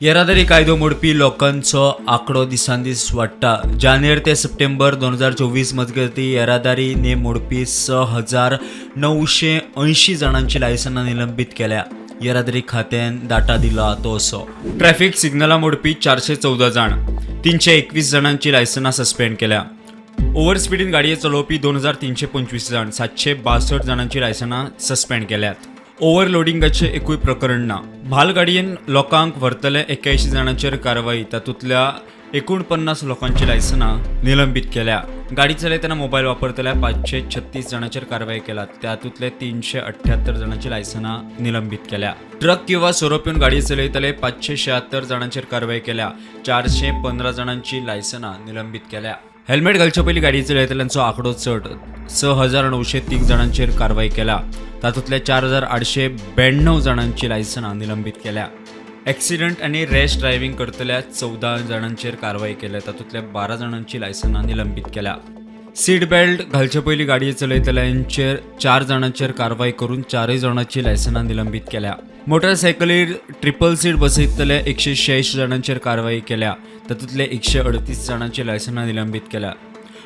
येरादारी कायदो मोडपी लोकांचो आंकडो दिसान दीस वाडटा. जानेर ते सप्टेंबर 2024 मजगतीं येरादारी नेम मोडपी 6980 जाणांची लायसनां निलंबीत केल्या. येरादारी खात्यान डाटा दिला तो असो: ट्रॅफिक सिग्नलां मोडपी 414 जाण, 321 जाणांची लायसनां सस्पेंड केल्या. ओव्हर स्पिडीन गाडये चलोवपी 2325 जाण, 762 जाणांची लायसनां सस्पेंड केल्यात. ओव्हरलोडिंगाचें एकूय प्रकरण ना. म्हालगाडयेन लोकांक व्हरतले 81 जाणांचेर कारवाई, तातूंतल्या 49 लोकांची लायसनां निलंबीत केल्या. गाडी चलयतना मोबायल वापरतल्या 536 जाणांचेर कारवाई केला, तातूंतले 378 जाणांची लायसनां निलंबीत केल्या. ट्रक किंवा सोरो पिवन गाडी चलयतले 576 जाणांचेर कारवाई केल्या, 415 जाणांची लायसनां निलंबीत केल्या. हेल्मेट घालचे पयलीं गाडी चलयतल्यांचो आंकडो चड, 6903 जाणांचेर कारवाई केल्या, तातूंतल्या 4892 जाणांची लायसनां निलंबीत केल्या. ॲक्सिडंट आनी रॅश ड्रायव्हिंग करतल्या 14 जाणांचेर कारवाई केल्या, तातूंतल्या 12 जाणांची लायसनां निलंबीत केल्या. सीट बेल्ट घालचे पयलीं गाडी चलयतल्यांचेर चार जाणांचेर कारवाई करून चारय जाणांची लायसनां निलंबीत केल्या. मोटरसायकलीर ट्रिपल सीट बसयतल्या 186 जाणांचेर कारवाई केल्या, तातूंतले 138 जाणांची लायसनां निलंबीत केल्या.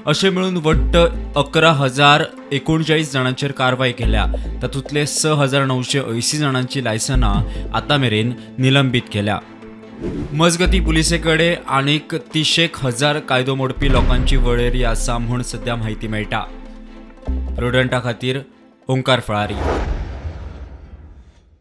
अशें मेळून वट्ट 11,039 जाणांचेर कारवाय केल्या, तातूंतले 6980 जाणांची लायसनां आतां मेरेन निलंबीत केल्या. मजगतीं, पुलिसे कडेन आनीक तिशेक हजार कायदो मोडपी लोकांची वळेरी आसा म्हूण सध्या म्हायती मेळटा. प्रुडंटा खातीर ओंकार फळारी.